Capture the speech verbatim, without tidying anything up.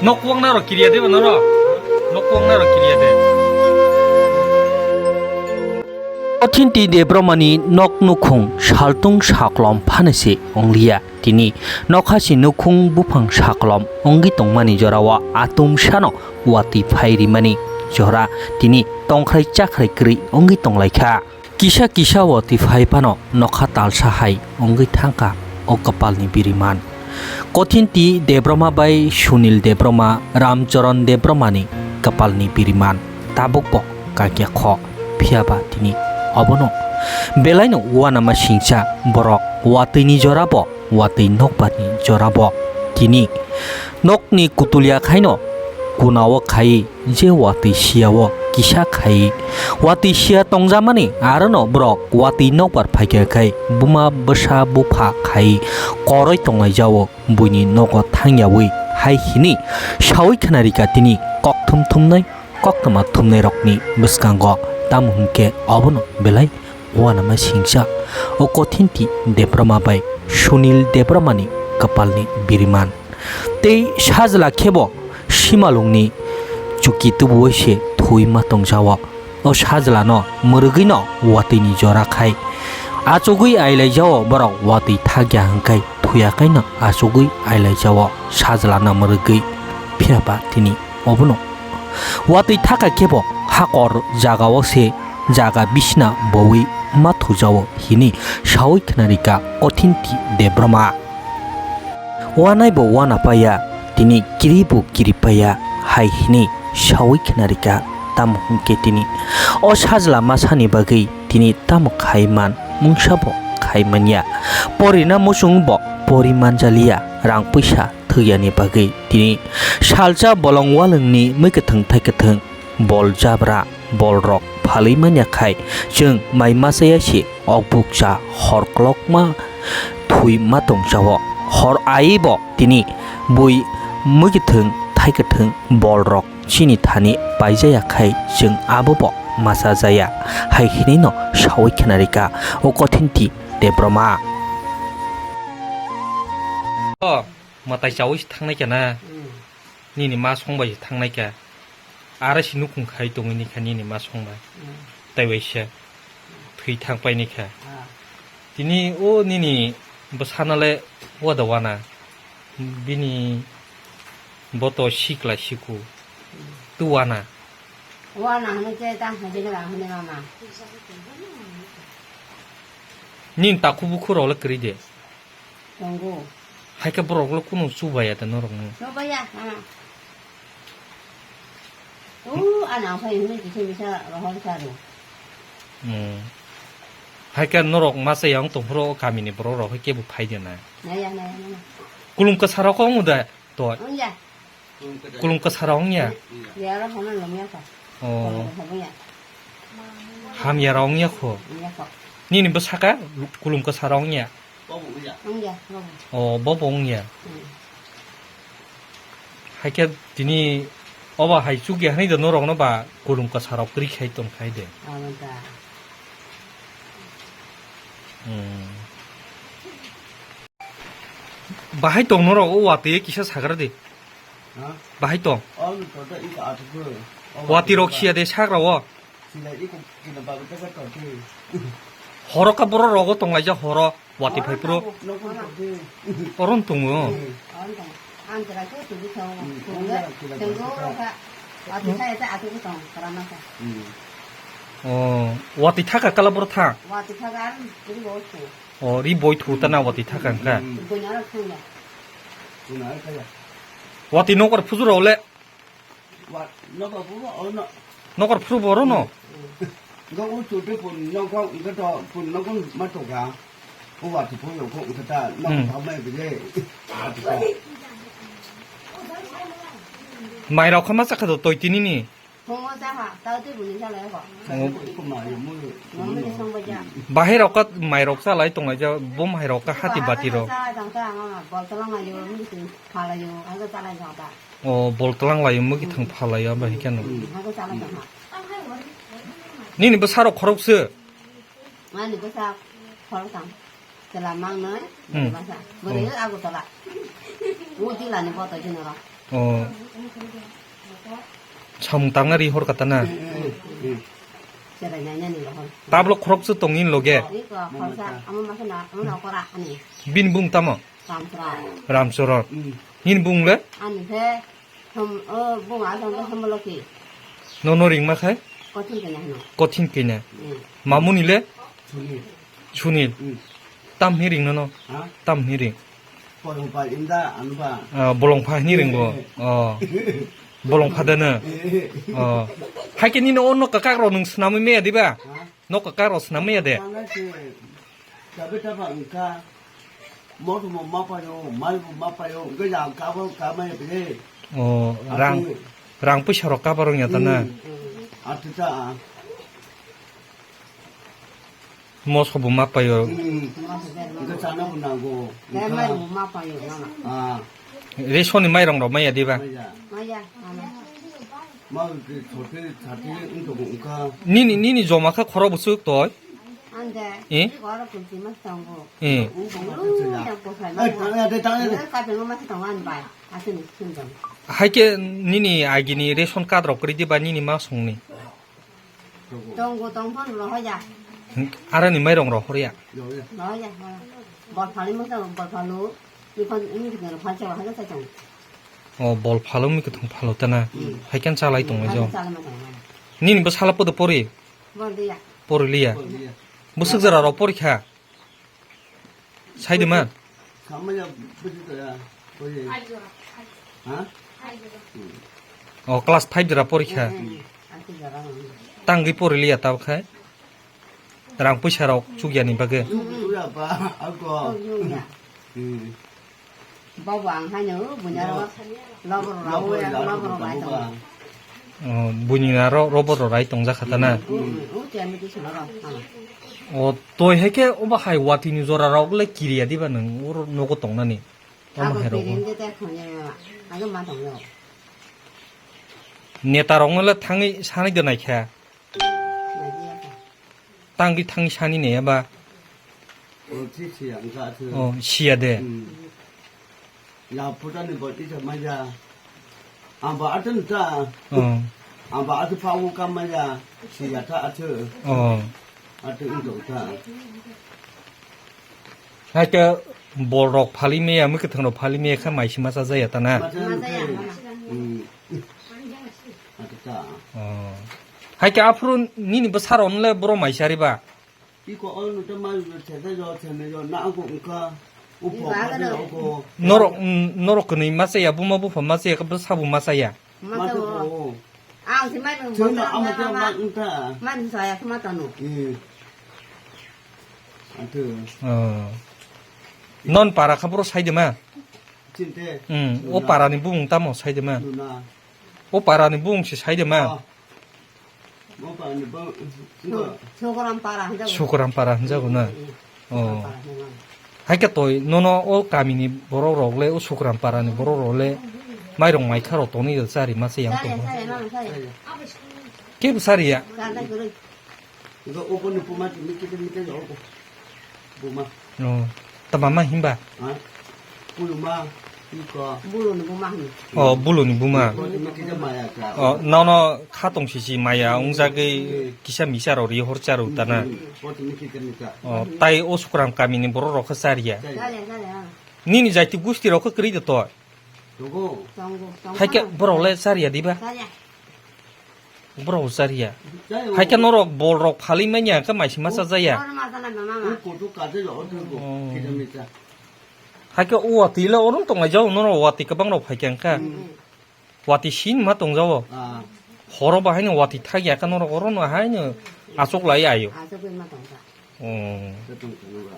Nok kwbangna rok kiriya de bano rok. Nok kwbangna rok kiriya de. Kothinti Debromani nok nukhung saltung saklom phano se wngliya. Tini nokhasi nukhung buphang saklom wngwi tongmani jorao atumsano watwi phai rimani jora tini tongkhrai chakhrai kwrwi wngwi tonglaikha. Kisa kisa watwi phai phano nokha talsa hai wngwi thangkha o kwpalni biriman. Kothinti Debroma bai Sunil Debroma, Ramcharan Debromani kwpalni biriman tabukbo kakya kho, phiyaba tini obono belaino uanama singcha borok watwini jorabo watwi nokbarni jorabo tini nokni kutulia khaino kunao khai je watwi siao kisa khai watwi sia tongjamani arono borok watwi nokbar phaikha khai buma bwsa bupha khai koroi tonglaijao buini nogo thangyawi hai hini sawi khnarika tini kokthum thumnai koktwma thumnairokni bwskango tamo hwnkhe obono belai uanama singcha o Kothinti Debroma bai Sunil Debromani kwpalni biriman. Tei sajla khebo simalungni chuki tubuwi se thwi ma tongjao. O sajlano mwrwgwino watwini jora khai achugwi ailaijao borok watwi thakya hwnkhe thuyakaino achugwi ailaijao sajlano mwrwgwi phiyaba tini obono. Watwi thaka khebo hakor jagao se jaga bisina bowi ma thujao hini sawi khnarika Kothinti Debroma. Wanai bo wana paya, tini kiri bo kiri paya, hai hini sawi khnarika, tamo hwnkhe tini o sajla masani bagwi tini tamo khai man, mungsa bo khai manya. Porina muchung bo pori manjaliya, rang puisa thwiyani bagwi tini salsa bolong walwngni mwi kwthwng thai kwthwng bol jabra. Bolrok phalwi manya khai chwng mai machaya se okbuk cha hor kolokma thwi ma tong chao. Hor aiwi bo tini bui mui kwthwng thai kwthwng bolrok chini thani paijaya khai chwng abo bo macha jaya hai hinwi no sawi khnarika o Kothinti Debroma. O, mwtai chawi se thangnai kha na? Hmm. Nini ma song bai se thangnai kha. Ara si nukhung khai tongwi ni kha nini ma song bai. Hmm. Tai bai se thwi thang pai ni kha. Ah. Tini o nini bwsana le wada wana. Bini boto sikla siku. Hmm. Tu wana. Wana hwnwi khe ta hwnwi khe ba hwnwi mama. Nini takhu bukhu rok le kwrwi de. Tongo. Hai khe borok le kunu chubaya da norok no? Chubaya, ha. O, ana phai hwnwi kisa misa rohor saro. Hmm. Hai khe norok masa yang tong phuru kami ni borok rok hai khe bo phai de na. Naya, naya, naya. Kulum kwsa rok wng da to. Wng ya. Kulum kwsa rok wng ya. Ya, ro hono lom ya kha. Oh. Hono ya. Ham ya rok wng ya kho. Wng ya kho. Nini bwsaka kulum kwsa rok wng ya. Wng ya, wng ya. Oh, bo bo wng ya. Hmm. Hai khe tini obo hai chukya hwnwi de norok no ba kulum kwsa rok kwrwi khai tong khai de. Abo da. Hmm. Bahai tong norok o watwi kisa sagra de. Ha? Bahai tong. O ni to da iko atukgo. O watwi rok watwi siya de sagra o. Sila iko kina babu kasa to de. Horo ka borok rogo tong laijak horo watwi phai phuru. Nokon to de. Oron tongo. Hmm. Ang tong. Ang tera ke tu di thong. Hmm. Tong de. Tong do ka. Watwi sa ya ta atukgo tong. Karama sa. Hmm. Oh, watwi thaka kala borok tha. Watwi thaka ang tu bo tu. O, ri boi thu ta na watwi thaka wngkha. Hmm. Boi na thang ya. Boi na thang ya. Watwi nokbar phuru rok le. Wa, nokbar phuru, o, no. Nokbar phuru bo oro no? Hmm. Nokbar chu de pun nokbar, nokbar to pun nokbar ma to ga. O watwi phuru yo ko ta nokbar. Hmm. Tha mai bide. Mai rok kha ma chakha do toi tini ni. Phungo cha ha, tao tei buni cha lai ho. Oh. Mama ni song ba ja. Bahai rok ka mai rok cha lai tong lai ja, bo mai rok ka hati bati rok. Cha jang cha mama, bol tlang lai yo, mi tu pha lai yo, ha ga cha lai jang ta. Oh, bol tlang lai yo, mugi thang pha lai yo, bahai khe no. Hmm, ha ga cha lai jang ha. Nini bwsa rok khorok se. Ani bwsa khorok tang. Chwla mangnoi, hmm, bwrwi masa. Bwrwi, oh, Agartala. O Dilani boto jino ro. Oh. Samung tangna ri hor kata na. Cherai nainani rohor. Tablo khorok se tongin loge. Iko khorsa, amo masa na, amo na kora ani. Bin bung tamo? Ramchara. Ramcharan. Hin bung le? Ani khe, hom, o, bung a jang khe Homoloki. No no ring ma khai? Kothin kena hino. Kothin kena. Mamuni le? Sunil. Tam hini ring no no? Ha? Tam hini ring. Bolong pha inda anba. Ah, bolong pha hini ring bo. Oh. Bolong pha dana. Oh. Hai ke nini o nok kakak rok nung snamwi meya diba? Ha? Nok kakak rok snamwi ya de? Tangna se, tabe taba engka. Mot mo ma payo, mal mo ma payo, engka ya kabo kama ya bile. Oh, rang, rang puisa rok kabar ya tana. Atu ta. Moso bo ma payo. Hmm. Engka chana bo nango. Engka. Ah. Ration ni mairong rok maya diba? Maya. Maya, maya. Ma ke thoti thati engka bo engka. Nini, nini joma kha khoro bo suk toi? Ande. Eh? Khoro kunti mas tongo. Eh. Ungkha ma. Eh, tang ya de, tang ya de. Ka tengma mas tongo an bai. Asini sundam. Hai ke nini agini ration card rok kri diba nini ma songni? Tongo, tong phano rohoya. Arani mairong rohorya? Rohoya, rohoya. Bol phali mo tong, bol phalo. Ni phon, ni phon phal chawa haja sa tong. Oh, bol phalo mi kuthung phalo tana. Hmm. Hai kan chalai tong jo. Chalai ma tong. Nini bo sala podo pori? Bol dia. Pori liya. Bol dia. Busuk jara rok pori kha? Saidima? Samaya bwtwi toya, oye. Ha? Oh, class five jora porikha. Tangwi poriliya tabukhe. Rang puisa rok chukyani bagwi. Chuya ba, ako. Hmm. Babu ang haino bunyaro lobor rok, lobor rok bai tongo. Oh, buini aro robot rok rai tongjak kha ta na? Hmm, hmm, hmm, hmm, hmm. O, toi hai khe obo hai watwi ni jora rok le kiriya diba nwng oro nogo tongnani? Omo hai rok. Neta rok no le thangwi sanai de nai kha. Tangwi thangwi sani ne ba? Oh, siya de. Hmm. Ya puta ni bol isa maya. Amba atun ta. Oh. Amba atu pawu ka maya. Siya ta atu. Oh. Atu indo ta. Hai ke bol rok phali meya, mui kwthang rok phali meya kha mai sima cha jaya ta na. Maya, maya. Hmm. Atu ta. Oh. Hai ke aphuru nini bwsarok nle boro mai sari ba? Iko o nute ma thete jo thene jo na ko ungka upo ma de ko. Norok, mm, norok kwnwi ma chaya, buma bupha ma chaya, bwsa bo ma chaya. Ma de ko. Ang si mai nung. Chuna ama de ma ungka. Ma nung saya kuma tanu. Hmm. Atu. Oh. Non para kha boro sai de ma. Chinte. Hmm. O para ni bumung tamo sai de ma. Nuna. O para ni bumung se sai de ma. Oh. Sukuram para hinjago. Sukuram para hinjago na? Mm, mm. Oh. Sukuram para hinjago. Hai khe toi nono o kamini borok rok le, o Sukuram para ni borok rok le mairong maikha rok tonwi rw chari ma se yang tongo. Chari, chari, mama, chari. Kebo chari ya? Chari, chari. Buma. Oh. Tama ma himba? Ha? Puluma, iko. Buluni buma hino. Oh, buluni buma. Iko tini kisa maya kha. Oh, nono kha tong sisi maya, hmm, ungjagwi, hmm, kisa misa rok ri hor charo tana. Hmm, hmm. Iko tini kisa misa. Oh, tai o Sukuram kamini borok rok khe chariya. Chariya. Chariya, chariya. Nini jaiti gusti rok khe kwrwi de to? Tongo. Tongo, tongo. Hai khe borok le chariya diba? Chariya. Borok chariya. Chariya. Hai khe norok bol rok phalwi manya khe mai sima cha jaya. Bol ma cha nai mama. O koto kaje lo, o tongo. Oh. Kisa misa. Hai khe o watwi le orom tonglai jao, norok watwi kwbang rok phai khe wngkha. Hmm. Watwi sin ma tong jao. Ah. Horo bahai no watwi thak ya khe norok oro no hai no achuk lai ayo. Achuk ma tong kha. Oh. Khe tong kha no ba.